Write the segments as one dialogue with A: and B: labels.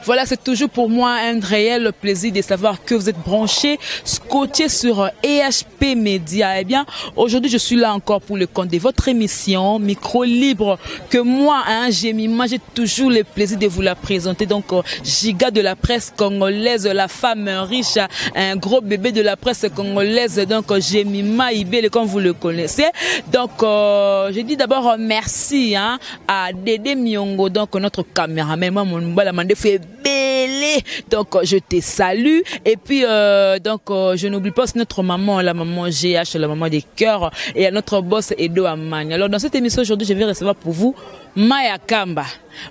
A: Voilà, c'est toujours pour moi un réel plaisir de savoir que vous êtes branchés, scotchés sur EHP Media. Eh bien, aujourd'hui, je suis là encore pour le compte de votre émission Micro Libre, que moi, hein, j'ai mis, moi, j'ai toujours le plaisir de vous la présenter. Donc, giga de la presse congolaise, la femme riche, un gros bébé de la presse congolaise. Donc, j'ai mis Maïbele, comme vous le connaissez. Donc, je dis d'abord merci, hein, à Dédé Miongo, donc notre caméraman, moi, mon fait belé. Donc, je te salue. Et puis, donc, je n'oublie pas aussi notre maman, la maman GH, la maman des cœurs, et à notre boss Edo Amani. Alors, dans cette émission aujourd'hui, je vais recevoir pour vous Maya Kamba.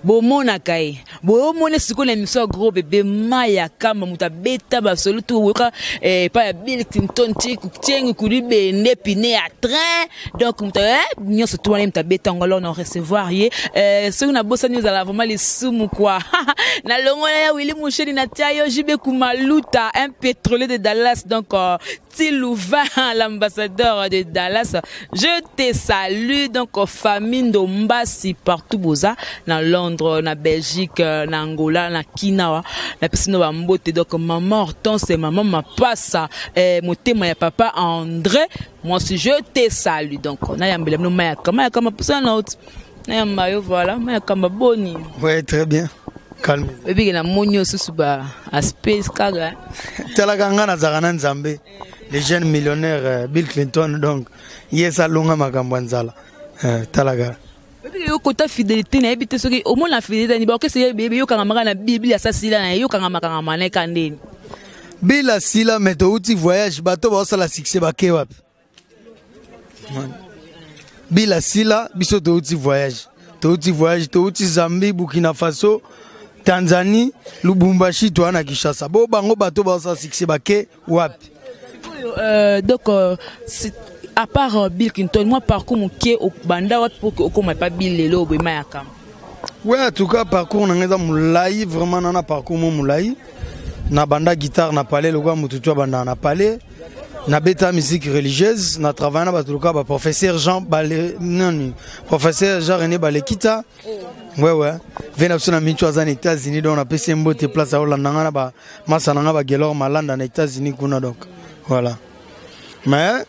A: Bomonaka ye, bomona sikoyo na émission ya gros bébé Maya Kamba, moto abeta basolo tu oyoka epai ya Bill Clinton, tiengi kuli bende pine ya train. Donc moto nyonso tu wana, moto abeta yango. Alors na recevoir ye, soki nabosani, ezala vraiment lisumu quoi. Nalongola ya Willi Musheni, natia yo Jibe Kumaluta, un pétrolier de Dallas. Donc Tilouvain, l'ambassadeur de Dallas, je te salue. Donc famille Ndombasi partout boza, na Londres, na Belgique, na Angola, na Kinawa, napesi no bambote. Donc maman Hortense, maman Mapasa, motema ya papa André, moi aussi je te salue. Donc nayambela bino Mayakamba. Mayakamba, pusana na oti nayamba yo. Voilà, Mayakamba, boni?
B: Ouais, très bien. Calme.
A: Oyebike namoni yo susu ba aspect kaka.
B: Talaka, nga nazalaka na Nzambe, le jeune millionnaire Bill Clinton. Donc ye esalonga makambo ya nzala. Talaka.
A: Oyebike yo kota fidélité, nayebi te soki omona fidélité ni baorchestre yokangamaka na Biblia, asasila na ye, yokangamakangama na eka ndeni.
B: Bill asila, me touti voyage, bato baosala succès bake wapi? Bill asila, biso touti voyage, touti voyage, touti Zambie, Burkina Faso, Tanzanie, Lubumbashi, toa na Kinshasa. Bo bango bato baosala succès bake wapi?
A: Donc à part Bill Clinton, moi parcours moke, obanda wapi po okóma epa Bill lelo oboyema ya kama?
B: Ouais, en tout cas parcours na ngai eza molai vraiment, na parcours mo molai. Na banda guitare na palais lokola motu tu abandaka na palais. Nabeta musique religieuse, na travaille na bato lokola baprofesseur Jean Bale, nani, professeur Jean René Balekita. Ouais, ve na biso na mitu aza na États-Unis, donc napesi ye mbote place aolanda nga na bamasa na nga bagelor Malanda na États-Unis kuna. Donc voilà, mais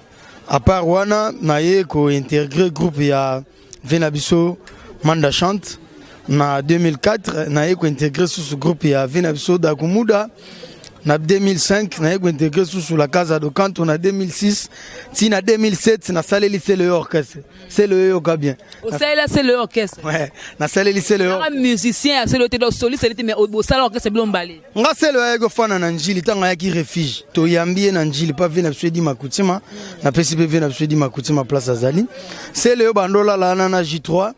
B: à part wana, naye kointégrer groupe ya ve na biso Manda Chante na 2004, naye kointégrer susu groupe ya ve na biso Dakumuda na 2005, naye kointégrer susu la Casa do Canto na 2006, ti na 2007 nasaleli Sele Yo orchestre. Sele Yo, yoka bien.
A: Osalela Sele Yo orchestre?
B: Ouais, nasaleli Sele Yo.
A: Aka musicien ya Sele Yo te, donc soliste te, mais bosala orchestre bilo mbale?
B: Nga Sele Yo ayaki kofanda na Njili ntango ayaki refuge, toyambi ye na Njili mpa ve na biso Edi Makutima. Napesi mpe ve na biso Edi Makutima place azali. Sele Yo bandolala wana na J3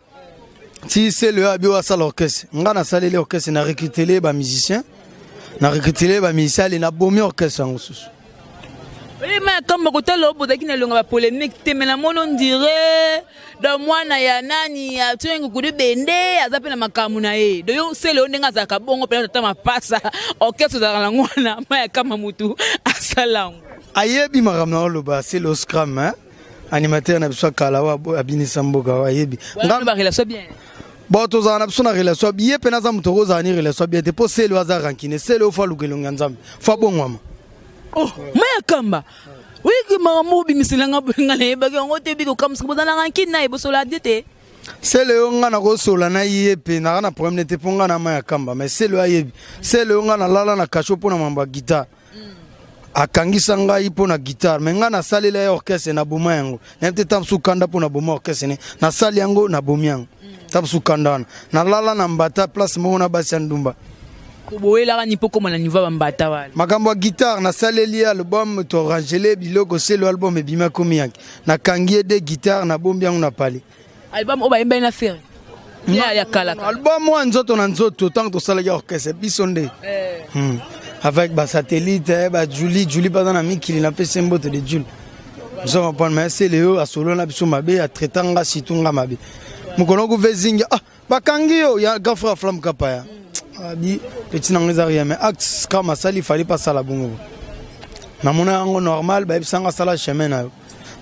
B: ti Sele Yo abi oyo asala orchestre. Nga nasaleli orchestre, na recrutele bamusicien, na recrutele bamusicien, ale nabomi orchestre yango susu.
A: Oyeba ya kamba kotala oyo bozalaki na elonga bapolémique te, mais namoni on dirait donc mwana ya nani atiengi kudu bende aza mpe na makambo na ye. Do yo Sele Yo ndenge azalaka bongo mpena tata Mapasa, orchestre ozalaka nango wana, ma ya kamba mutu asala yango?
B: Ayebi makambo na oloba. Sele Oscram, hein? Animateur na biso akala oyo abinisa mboka oyo, ayebi.
A: Wana barelation bien?
B: Bon, tozala na biso na relation ye mpe naza moto okozala ni relation bien te, mpo Sele oyo aza rancune. Sele oyo faut aluka elongi ya Nzambe, faut abongwama.
A: Oh, ma ya kamba, oyiki makambo obimiselanga nga, nayebaki yango te. Biki okamusaka boza na rancune na ye, bosola die te?
B: Sele oyo nga nakosola na ye mpe naka na problème te, mpo nga na ma ya kamba. Mais Sele oyo ayebi, Sele oyo nga nalala na kasho mpo na mambo ya guitare, akangisa ngai mpo na guitare. Me ngai nasalela ye orchestre, naboma yango. Nayebi te ta mosusu kanda mpo naboma orchestre ne nasali yango, nabomi yango. Ta mosusu kanda wana, nalala na mbata place moko na basi ya ndumba.
A: Boyelaka ni mpo koma na niveau ya bambata wana?
B: Makambo ya guitare, nasaleli ye album, toarrangele biloko. Selo album ebimi, akomi yanke, nakangi ye de guitare, nabombi yango na pale.
A: Album oyo bayembani na Ferre ya kala?
B: Album oyo nzoto na nzoto, ntango tosalaki orchestre biso nde avec basatellite, bajuli juli baza na mikili, napesi mbote de Jule. Ozo comprendre? Mais Sele oyo asolo na biso mabe, atraita nga, surtout nga mabe. Mokolo kuve zingi, ah, bakangi yo ya grand frère Flamme Kapaya, abi petit nango eza rien, mais acte scram asali, fali pas asala bongo. Namona yango normal, bayebisanga asala chemin na yo.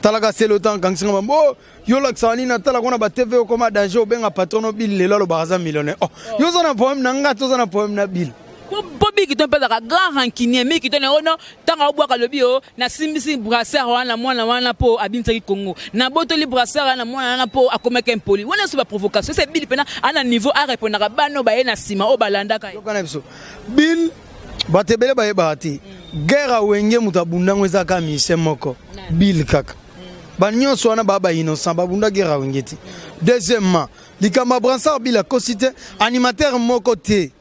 B: Talaka sele otan kangisinga bambo, oh, yo olakisaka nini? Natalaka na batv, okoma danger, obenga patron no Bill, lelo alobaka aza millionnaire. Oh, yo oza na problème na nga, toza na problème na Bill.
A: Po Bill Clinton mpe azalaka grand rancunier. Bill Clinton ono, ntango aobwaka, alobi: "O nasimbisi brassard wana, mwana wana mpo abimisaki Congo, nabotoli brassard wana, mwana wana mpo akomaki impoli." Wana nyonso baprovocation. Ese Bill mpena ana niveau arépondaka bana oyo baye na nsima, oyo balandaka ye.
B: Yoka na biso, Bill, bato ebele bayebaka te, guerre awenge, moto abundango eza kaka musicien moko, Bill kaka. Banyonso wana baa bainnocent, babunda guerre awenge te. Deuxièmement, likambo ya brassard, Bill akosi te. Animateur moko te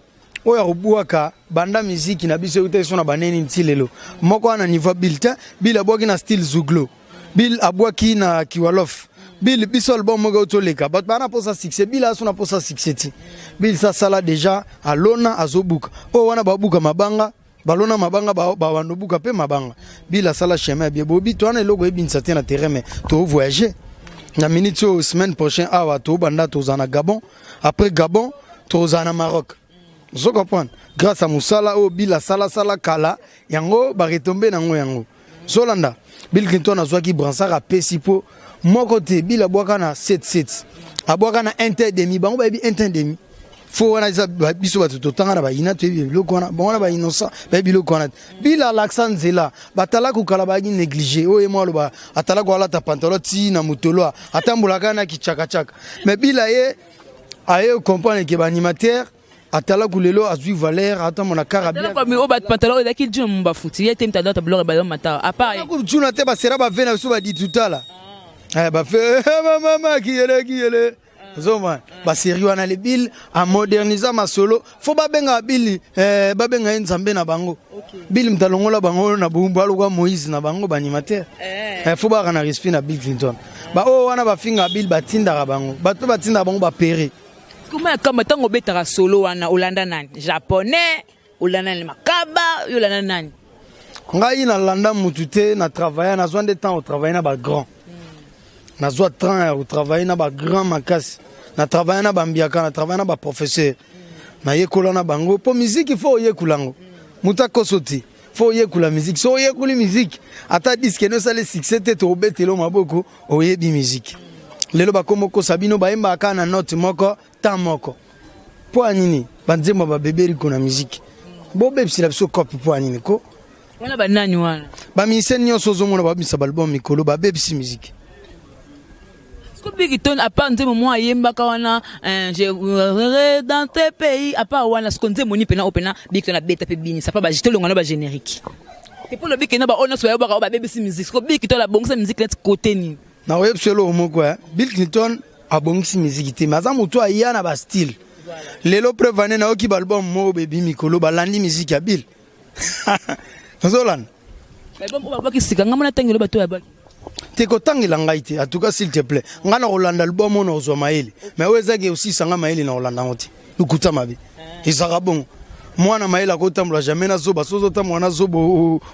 B: oyo akobwaka banda miziki na biso euta biso na baneni nti lelo moko wana niveau Bill te. Bill abwaki na style zouglou, Bill abwaki na kiwalof. Bill, biso album moko euti oleka, bato baa na mposa succès. Bill aso na mposa succès ti Bill sasala déjà, alona, azobuka. Oyo wana babuka mabanga, balona mabanga, babanda obuka mpe mabanga. Bill asala chemin ya bien. Bobi to wana eloko ebinisa te na terrain, mais tovoyage na minute oyo. Semaine prochaine awa tobanda, tozala na Gabon, après Gabon tozala na Maroc. Ozo comprendre? Grâce à mosala oyo Bill asalasala kala, yango baretombe nango. Yango zolanda, Bill Clinton azwaki brassard, apesi mpo moko te. Bill abwaka na 77, abwaka na 1 et demi. Bango bayebi 1 et demi fo wana eza biso bato totanga na bayina, toyebi biloko wana. Bango wana bainnocent, bayebi biloko wana te. Bill alakisa nzela. Batala kokala, bayaki négligé. Oyo ye mwa aloba, atala koalata pantalon ti na motolo, atambolaka na kichakachaka. Mais Bill aye, aye comprendre ke baanimateur atalaku lelo azwi valeur, atamona kara.
A: Oyo bapantalon oyo ezalaki juna mo bafuti ye te, mutu alata biloko ebalo mata à part.
B: Juna te, basera bave na biso baditutala bafe mama kiyele kiyele, ozomona basérie wana. Le Bill amodernisa masolo. Fo babengaka Bill, babenga ye nzambe na bango. Bill moto alongola bango na bumbu, alokwa Moïse na bango baanimateur. Fo baka na respect na Bill Clinton. Baoyo wana bafingaka Bill, batindaka bango, bato batindaka bango bapere.
A: Kuma ya kamba, ntango obetaka solo wana, olanda nani? Japonais olanda nani? Makaba yo olanda nani?
B: Ngai nalanda mutu te. Na travaille, nazwa nde temps otravaille na bagrand, nazwa temps ya kotravaille na bagrand makasi. Na travaille na bambiaka, na travaille na baprofesseur, nayekola na bango, mpo miziki fo oyekola yango. Moto akoso te, fo oyekola miziki. So oyekoli miziki, ata disque no esali succès te, toobetela maboko, oyebi miziki. Lelo bakoma okosa bino, bayembaka kaka na note moko, temps moko. Mpo ya nini banzembo babeberi ko na miziki? Bobebisela biso cope mpo ya nini ko?
A: Wana banani wana?
B: Bamusicien nyonso ozomona babimisa baalbum mikolo, babebisi miziki.
A: Siko Clinton, à part nzembo moko ayembaka wana, "Je dans tes pays", à part wana, siko nzembo ni pena oyo pena Bill Clinton abeta mpe binisa pa tolonga na bagénérique te, mpo lobi kena baoyo nyonso bayobaka oyo babebisi musique. Siko Bill Clinton abongisa musique neti kote nini?
B: Na oyebi biso eloko moko, Bill Clinton abongisi miziki te, mais aza motu aya na bastyle. Lelo preuve ane, nayoki baalbum moko bebi mikolo, balandi miziki ya Bill, ozolanda.
A: Album oyo babwaki sika, ngai mona ntangelo bato oyo babwaki.
B: Te, kotangela ngai te. En tout cas, s'il te plaît, ngai na kolanda album oyo na kozwa mayele, mais oyo ezaki osisanga mayele, na kolanda yango te. Lukuta mabe ezalaka bongo. Mwana mayele akotambola jamais na zoba. So ozotambola na zoba,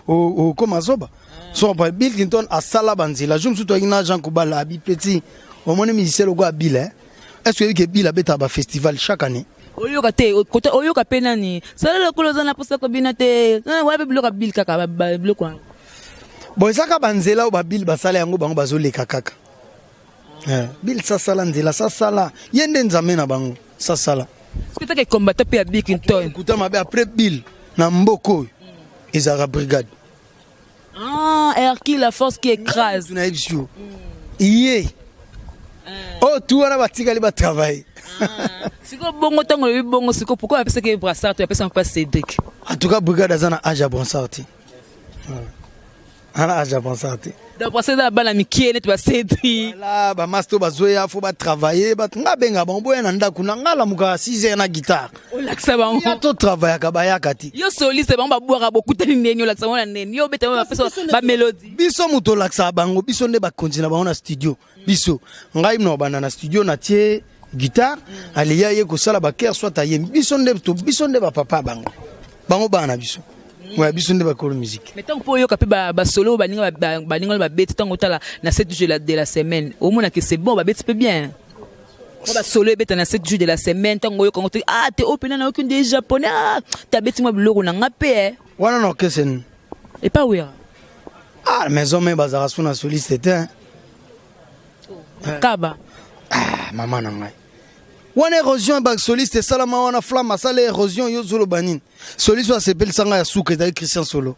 B: okóma zoba. So Bill Clinton asala banzela. Jour mosusu toyaki na Jean Kubala, abi: "Petit, omoni musicien lokola Bill, est ce que oyebi ke Bill abetaka bafestival chaque année?"
A: Oyoka te, oyoka mpe nani sala lokolo oza na mposa kobina te, wana mpe biloko ya Bill kaka, biloko wana.
B: Bon, eza kaka banzela oyo baBill basala yango, bango bazoleka kaka. Bill sasala nzela, sasala ye nde nzambe na bango, sasala.
A: Soki taka combattant mpe ya Bill Clinton.
B: Kuta mabe, après Bill na mboka oyo ezalaka brigade.
A: Ah, Hercule, la force qui écrase.
B: Nayebi yo ye oyo tu wana batikali batravaille.
A: Sikoyo bongo, ntango olobi bongo, sikoyo pourquoi bapesaki ye brassard to bapesaka mpa Cédric?
B: En tout cas, brigade aza na age ya brassard te, ana age ya brassard te.
A: Donc brassard eza na bana mikie neti baCédric.
B: Voilà, bamaster oyo bazoya, fo batravaille. Bato nga abenga bango, boya na ndako na nga, alamukaka 6 heures na guitare.
A: Olakisa bango.
B: Ya totravaillaka, bayaka te.
A: Yo soliste, bango babwaka, bokutani ndeni, olakisa bango na ndeni, yo obeta bango, bapesa bamélodie.
B: Biso moto olakisaka bango, biso nde bakonzi na bango na studio. Biso, ngai na banda na studio, natie guitare, aleya ye kosala bakere, soit ayembi. Biso nde biso nde bapapa bango, bango bana na biso. Ouais, biso nde bakolo musique.
A: Mais ntango mpo oyoka mpe basolo oyo baninga baninga oyo babeti, ntango otala na 7 jours de la semaine, omonake c'est bon, babeti mpe bien mo basolo ebeta na 7 jours de la semaine. Ntango oyoka yango te, ah te, oyo mpena nayoki nde japonais, ah tabeti mwa biloko na nga mpe eh.
B: Wana na orchestre nini?
A: Epa Wera.
B: Ah, maison me bazalaka so na soliste te.
A: Kaba.
B: Ah, mama na ngai wana érosion ya basoliste esalama wana. Flamme asala érosion. Yo ozoloba nini? Soliste oyo asepelisa ngai ya suka ezali Christian Solo.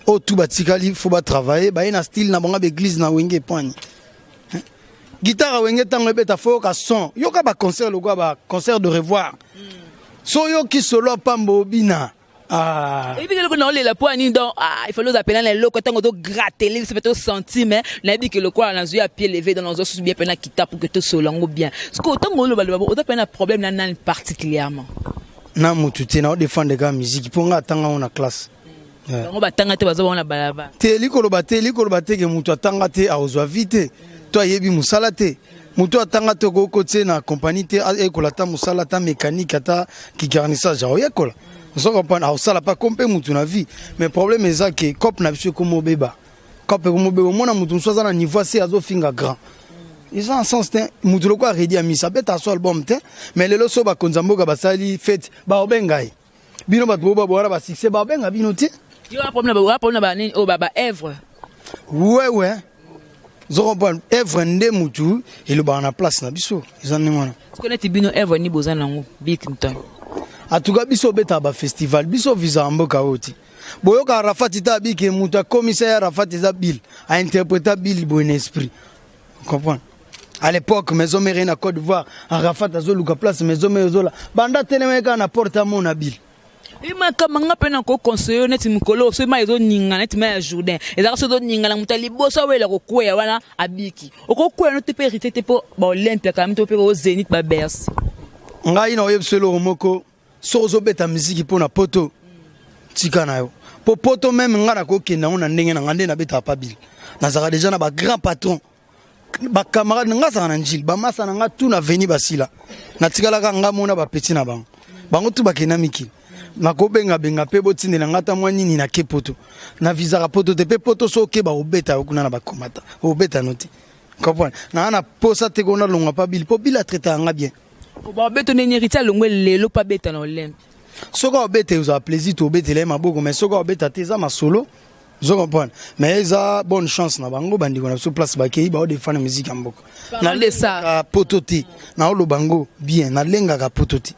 B: Oyo tu batikali, faut batravaille, baye na style na bango. Baeglise na Wenge epwani guitare. Wenge ntango ebeta, faut yoka son, yoka baconcert lokola baconcert de revoir. So oyoki solo apamba obina. Ah.
A: Eyebi eloko na olela mpo anini? Donc, ah, il fallait ozapena na eloko ntango ozogratele biso mpe tosentir, mais nayebi ke lokola nazwi ya pied levé, donc nazwa susu bien mpe na kita pour que tosolola yango bien. Parce que ntango olobaloba, oza mpe na problème na nani particulièrement?
B: Na mutu te, na odefendre kaka musique mpo nga atanga ngo na classe.
A: Bango batanga te, baza bango na balabala.
B: Te, likoloba te, likoloba te ke moto atanga te akozwa vie te to ayebi mosala te. Moto atanga te, okokotie na compagnie te, ayekola ata mosala, ata mécanique, ata kigarnissage, aoyekola. Ozo comprendre? Aosala pa ko mpe mutu na vie. Mais problème eza ke cope na biso ekoma obeba, cope ekoma obeba. Omona motu mosusu aza na niveau ase, azofinga grand, eza na sens te. Motu lokola Redi Amisi abeta so album te, mais lelo so bakonzi ya mboka basali fête, baobenga ye. Bino bato boba bowana basuccès, baobenga bino te.
A: Yo problème na banini oyo baœuvre?
B: Wewe ozo comprendre, œuvre nde mutu elobaka na place na biso, eza ndenge wana.
A: Parce neti bino, œuvre ni boza nango, Bill Clinton?
B: En tout cas, biso obetaka bafestival, biso visaka mboka oyo ti boyoka Arafat te. Abike moto akomisa ye Arafat eza Bill, ainterpréta Bill boye na esprit, comprendre? À l'époque, Maison Mère na Côte d'Ivoire, Arafat azoluka place Maison Mère ezola banda telemaki kaka na porte, amona Bill.
A: Makambo nga mpe na koconseille yo, neti mokolo soki mai ezoninga, neti mai ya Jourdain ezalaka, soki ezoningana, moto ya liboso awela kokweya wana abiki. Okokweya no te mpe Héritier te, mpo baOlympia kala mito mpe oZénith, baBercy.
B: Ngai na oyebi so eloko moko: soki ozobeta miziki mpo na poto, tika na yo, mpo poto même ngai nakokende yango na ndenge na ngai. Nde nabetaka pa Bill, nazalaka déjà na bagrand patron, bacamarade na ngai azalaka na Njili, bamasa na ngai tu na veni basila, natikalaka ngai mona bapeti na bango, bango tu bakenda mikili. Nakobengabenga mpe botindela ngai ata mwa nini, nake poto, navizaka poto te. Mpe poto so okeba, obeta yo kuna na bakomata, obeta no te. Comprendre? Naa na posa te ko nalongwa pa Bill, mpo Bill atraitaka nga bien.
A: Babeto ndenge Héritier alongwe lelo mpo abeta na Olympe.
B: Soki obeta, ezala plaisir, tobetela ye maboko, mais soki obeta te, eza masolo. Ozo comprendre? Mais eza bonne chance na bango, bandeko na biso, place bakei, baodefendre musique ya mboka.
A: Nalengaka
B: poto te, naoloba ngo bien, nalengaka poto te.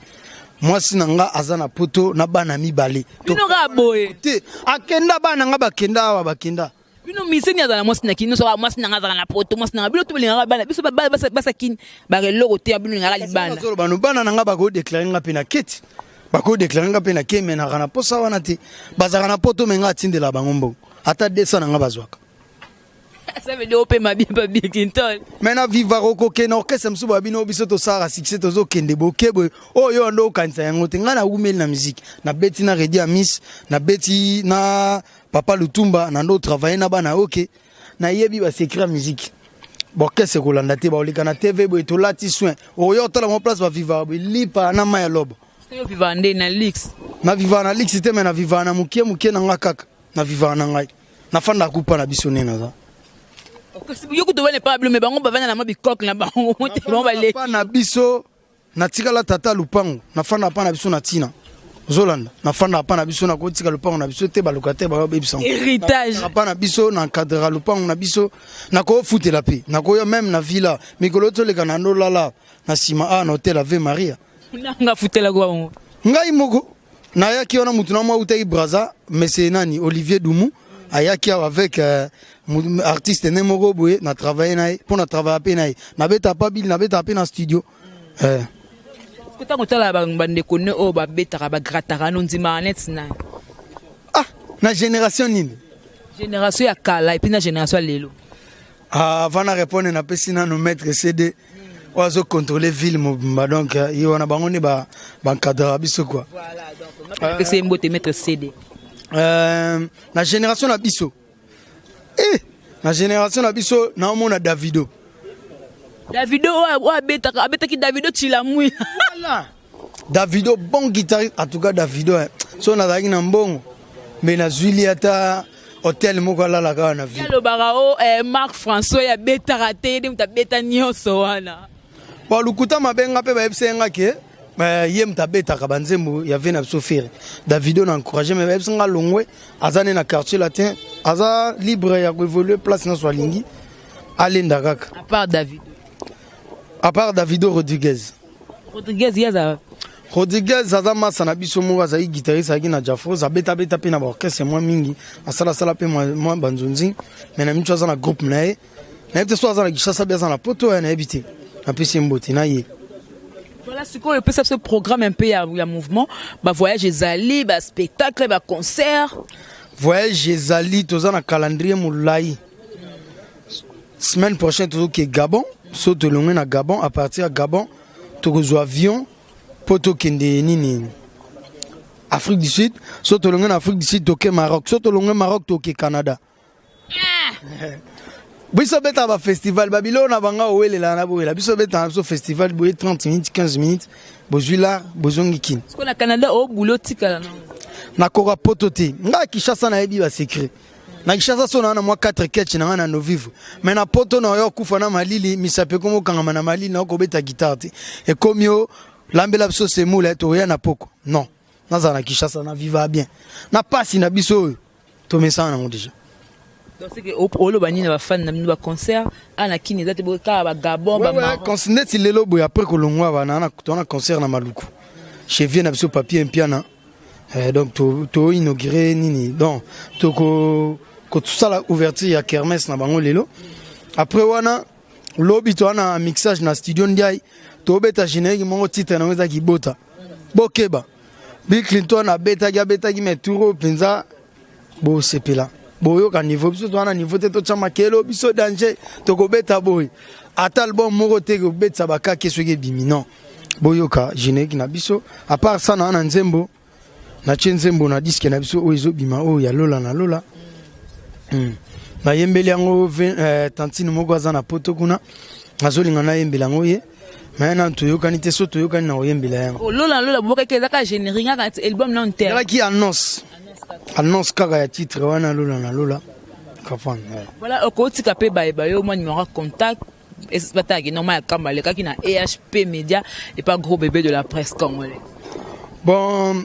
B: Mwasi na nga aza na poto na bana mibale.
A: Bino kaka boye.
B: Te, akenda, bana nga bakenda awa, bakenda.
A: Bino miseni azala mwasi na kini, soka mwasi na nga azala na poto, mwasi na nga, bino to bolingaka bana biso basakini bakeloko te, bino lingaka libanda.
B: Nazoloba no, bana na nga bakodéclarer nga mpe na keti, bakodéclarer nga mpe na ke, me naka na posa wana te. Bazalaka na poto, me nga atindela bango mbongo, ata 200 na nga bazwaka.
A: Ça veut dire opema bien pa Bill Clinton.
B: Me na vivaka, okokende orchestre mosusu, ba bino biso tosalaka succès, tozokende boke boye, oyo yo ndo okanisa yango te. Ngai nawumeli na musique, nabeti na Redi Amis, nabeti na Papa Lutumba, na ndo travaille na bana oke, nayebi basecret ya musique. Borchestre ekolanda te, baoleka na TV boye, tolati soin oyo otala mo place bavivaka boye, lipa na mai ya lobo.
A: Yo vivaka nde na luxe?
B: Navivaka na luxe te, me navivaka na mokie mokie na nga kaka, navivaka na ngai, nafandaka kupa na biso nde naza.
A: Yo kutu wana epa bilo, me bango bavanda na mwa bikoke na bango te, bango baleki.
B: Pa na biso natikala tata lupango, nafandaka mpa na biso na ntina ozolanda, nafandaka mpa na biso, nakotika lupango na biso te, balocataire bayobebisa.
A: Héritage.
B: Mpa na biso na encadrera lupango na biso, nakofutela mpe nakoya même na villa. Mikolo toleka na ndolala na nsima awa na hotel Ave Maria.
A: Nanga futelaka bango?
B: Ngai moko nayaki wana, mutu na mwa autaki Braza, monsieur nani, Olivier Dumu, ayaki awa avec artiste ne moko boye na travaille na ye, mpo na travaille mpe na ye, nabeta pa Bill, nabeta mpe na studio.
A: Ntango otala bandeko ne oyo babetaka, bagrataka no, ndimaka neti nani?
B: Ah, na génération nini?
A: Génération ya kala et puis na génération ya lelo.
B: Ah, avant na répondre, napesi nano maître CD oyo azocontrôle ville mobimba. Donc ye wana, bango nde baencadraka biso quoi.
A: Apesi ye mbote, maître CD.
B: Na génération na biso, na génération na biso naomona Davido.
A: Davido oyo abetaka, abetaki Davido Chilamwi.
B: Voilà. Davido, bon guitariste en tout cas. Davido, hein. So nazalaki na mbongo, me nazwili ata hotel moko alalaka wana na ville.
A: Alobaka o Marc François abetaka te, ye nde moto abeta nyonso wana.
B: Bon, lukuta mabenga mpe bayebisa ye nga ke ye moto abetaka banzembo ya ve na biso Ferre. Davido na encourage, me bayebisa nga longwe, aza ne na Quartier Latin, aza libre ya koévolue place nyonso alingi, alenda kaka.
A: À part Davido?
B: À part Davido Rodriguez.
A: Rodriguez ye aza?
B: Rodriguez aza masa na biso moko, azali guitariste, azalaki na Jafros, abetabeta mpe na baorchestre mwa mingi, asalasala mpe mwa banzonzi, mais na miso aza na groupe na ye. Nayebi te so aza na Kinshasa mpe aza na Poto oyo, nayebi te. Napesi ye mbote na ye.
A: Voilà, sikoyo opesa biso programme un peu ya mouvement, bavoyage ezali, baspectacle, baconcert.
B: Voyage ezali, toza na calendrier molai. Semaine prochaine tozoke Gabon. So tolongwe na Gabon, à partir ya Gabon tokozwa avion mpo tokende nini, Afrique du Sud. So tolongwe na Afrique du Sud, toke Maroc. So tolongwe Maroc, toke Canada. Biso betaka bafestival, babiloko na bango owelela na bowela. Biso betaka na biso festival boye 30 minutes, 15 minutes, bozwi lar, bozongi Kini.
A: Sikoyo na Canada obule otikala na?
B: Nakoka Poto te. Ngai Kinshasa nayebi basecret na Kinshasa. So naa na mwa 4 ketch na ngai na novivre, mais na Poto na oyo okufa na malili, misapi ekomi okangama na malili, na okobeta guitare te. Ekomi o lambela biso semoule, toya na poko. Non, nazala na Kinshasa na viva bien na pasi na biso oyo tomesana nango déjà.
A: Donc c'est que oloba nini na bafani na bino? Baconcert a na Kini eza te, kaka bagabon?
B: Neti lelo boye, après kolongwa bana, tona concert na Maluku chez vieux na biso Papier Mpiana. Donc to inauguré nini, donc toko kosala ouverture ya kermesse na bango lelo. Après wana, lobi toa na mixage na studio Ndiai, tobeta générique moko, titre nango eza Kibota. Bokeba, Bill Clinton abetaki, abetaki, mais tour oyo mpenza bosepela, boyoka niveau. Biso toza na niveau te, totya makelo biso danger. Tokobeta boye ata album moko te kobetisa bakake soki ebimi. Non, boyoka générique na biso. À part ça, na nzembo natie nzembo na disque na biso oyo ezobima, oyo ya Lola na Lola. Nayembeli yango tantine moko aza na Poto kuna, azolinga nayembela yango ye, mais nanu toyokani te. So toyokani na koyembela yango.
A: Lola na Lola bobokaki, ezaka générique kaka, album nano te?
B: Ezalaki annonce, annonce kaka ya titre wana, Lola na Lola, comprendre.
A: Voilà, okotika mpe bayeba yo mwa numéro ya contact, batalaki normal ya kamba alekaki na EHP Média et pas gros bébé de la presse congolaise.
B: Bon,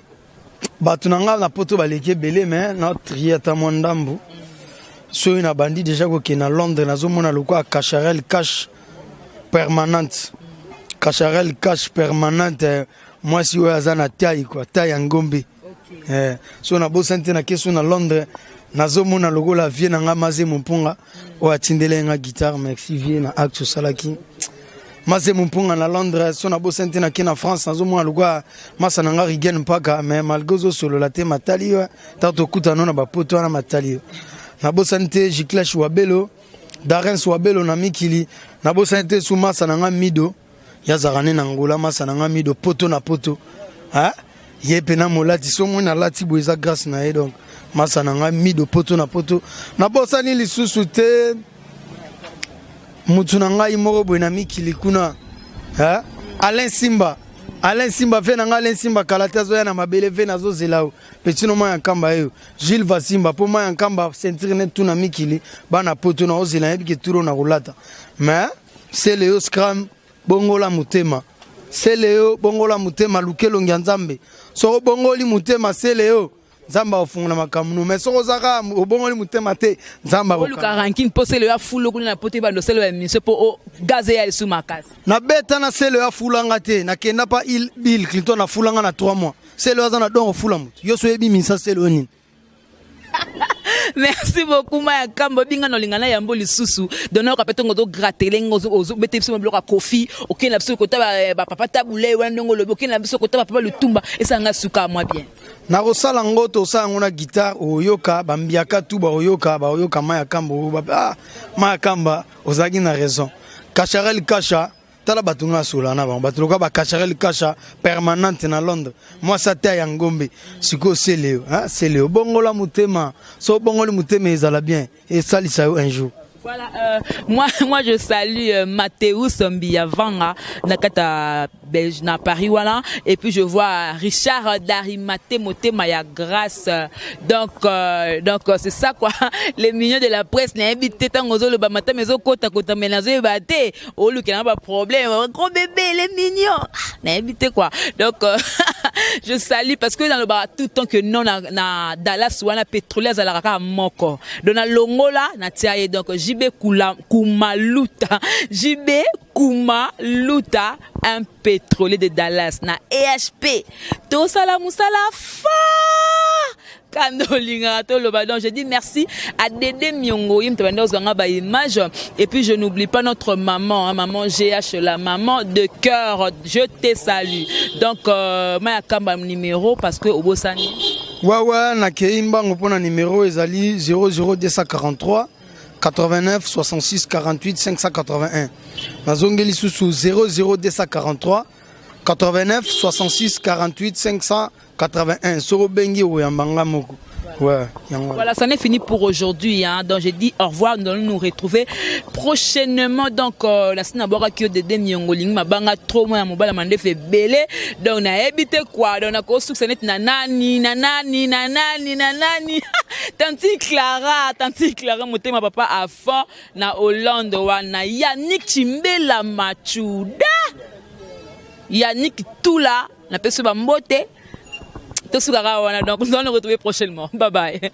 B: bato na nga na Poto baleki ebele, mais na trie ata mwa ndambu. Soki nabandi déjà kokende na Londres, nazomona lokola Cacharel Cash permanente, Cacharel Cash permanente, mwasi oyo aza na taille kua taille ya ngombe. So nabosani te, nake so na Londres, nazomona lokola vieux na nga Maze Momponga oyo atindeli nga guitare. Merci vieux na acte osalaki, Maze Momponga na Londres. So nabosani te, nake na France, nazomona lokola masa na nga Rigen Mpaka, mais malgré ozosolola te, matali yo ntango tokutana na bapoto wana, matali yo. Nabosani te Giclash Wabelo, Darens Wabelo na mikili. Nabosani te su masa na nga Mido, yazalaka nde na Ngola, masa na nga Mido Poto na Poto, ye mpe molati so moi nalati boye, eza grâce na ye. Donc masa na ngai Mido Poto na Poto. Nabosani lisusu te mutu na ngai moko boye na mikili kuna, Alain Simba, Alain Simba ve na ngai Alain Simba, kala te azoya na mabele ve, nazozela o petit no mai ya Nkamba eyo Gilles Vasimba, mpo mai ya Nkamba ceinture ne tuna mikili bana Poto na ozela, nayebi ke turo na kolata. Mais sele yo scram, bongola motema. Sele yo, bongola motema, luka elongi ya Nzambe. Soki obongoli motema, sele yo, Nzambe akofungola makambo no. Mais soki oza kaka obongoli motema te, Nzambe
A: oluka rancune mpo sele yo afula kuna na Poto, ebanda osala émission mpo gaz eya lisu makasi.
B: Nabeta na sele oyo afulanga te, nakenda pa il Bill Clinton, afulanga na 3 mois. Sele oyo aza na don ofula moto yo so oyebi misa sele oyo nini.
A: Merci beaucoup Maya Kamba. Binga na olinga na yambo lisusu, donc nayoka mpe ntongo ozogratele ngo, ozobete biso biloko ya Kofi, okende na biso kota bapapa Tabule wana, ndenge olobi okende na biso kota bapapa Lutumba, esalanga suka mwa bien.
B: Nakosala yango, tosala yango na guitare, oyoka bambiaka tu baoyoka, baoyoka Maya Kamba. Ah, Maya Kamba ozalaki na raison. Kacharel Kasha, tala bato nga asola na bango, bato lokola bakacharel Kasha permanente na Londres, mwasi ata ya ngombe. Sikoyo sele yo, sele yo, bongola motema. So obongoli motema, ezala bien, esalisa yo un jour.
A: Voilà, moi je salue Mathéus Mbiyavanga, Nakata Belge, na Paris, voilà. Et puis je vois Richard Darimate Motema ya Grâce. Donc c'est ça quoi. Les mignons de la presse, na invité tango zo le ba matin mais kota kota mais nazo ba te, oluka na ba problème. Gros bébé, les mignons. Ah, na invité quoi. Donc Je salue parce que nalobaka tout le temps que non, na Dallas wana, pétrolier azalaka kaka moko. Donc na longola natia ye. Donc JB Kula, Kumaluta, JB Kumaluta, un pétrolier de Dallas. Na EHP tosala mosala fa kanda olingaka toloba. Donc je dis merci à Dédé Miongo, ye moto banda ozwanga baimage. Et puis je n'oublie pas notre maman, hein, maman GH, la maman de cœur, je te salue. Donc maya kamba numéro parce que obosani.
B: Wawa, nakei mbango mpona numéro. Ezali 00243 89 66 48 581. Nazongeli lisusu: 00243 89 66 48 581. Soki obengi, oyamba nga moko. Ouais, yango.
A: Voilà, ça n'est fini pour aujourd'hui. Hein. Donc, j'ai dit au revoir. Nous allons nous retrouver prochainement. Donc, la semaine d'abord, qui de Miongoling, ma banga trop, moi, mon bala mande fait belé. Donc, on a évité quoi. Donc, on a construit na nani, na nani, na nani, na nani. Tanti Clara, Tanti Clara, motema papa à fond, na Hollande, na Yannick Chimbela Machuda. Yannick Toula, na peso ba mbote. Tosukaka wana. Donc nous allons nous retrouver prochainement. Bye bye.